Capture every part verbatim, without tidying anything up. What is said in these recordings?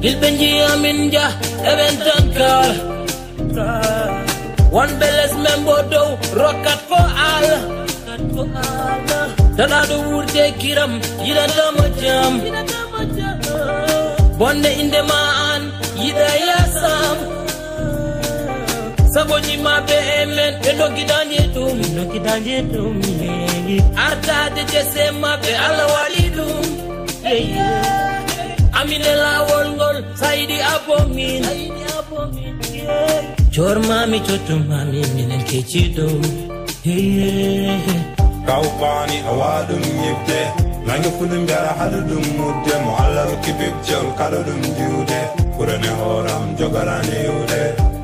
Ilɓe njiya min nja eɓen tanka. Wonɓe les men bo dow rokkat ko al. Tanaɗo wurde kiram yiɗatama jam. Bonde inde ma an yiɗa yasam. Sabo jima be emen ɓe noggi dañde ɗum. Noggi dañde ɗum. Artade jese maɓɓe Allah waɗi ɗum. Amine laawol ngol saydi abomin. Cormami cottumami minen kecci ɗum. Kawkani a waɗum yibde. Nange fulum jara haɗu ɗum mudde mo Allah rokki bibjol kaɗo ɗum diwde. Kurane horam jogarani yude.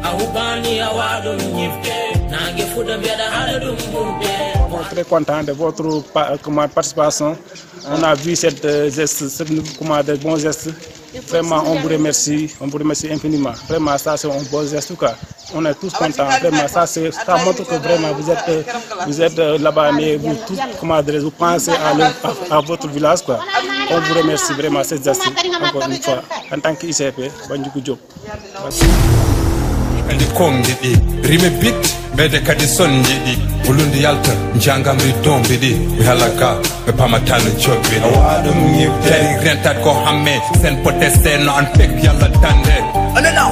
A hubani a waɗum yibde. Nange fuɗo mbiyaɗa haɗa ɗum mudde. Très content de votre pa- comment, participation. On a vu cette euh, geste, cette, comment, de bons gestes. Vraiment, on vous remercie, on vous remercie infiniment. Vraiment, ça c'est un beau geste, quoi. On est tous contents. Vraiment, ça, c'est, ça montre que vraiment vous êtes, euh, vous êtes euh, là-bas, mais vous tous, comment dirais-je, vous pensez à, leur- à, à votre village, quoi. On vous remercie vraiment, cette geste, encore une fois, en tant que I C P, Bandjugu Diop. Ndi konngi ɗi rime bit ɓeyde kadi sonji ɗi. Wulundi yalta njangamri dombi ɗi mi halaka ɓe pamatano jobbi. Awa ɗum ñifte rentat ko hamme sen poteste no an pek yalla tande. Anana.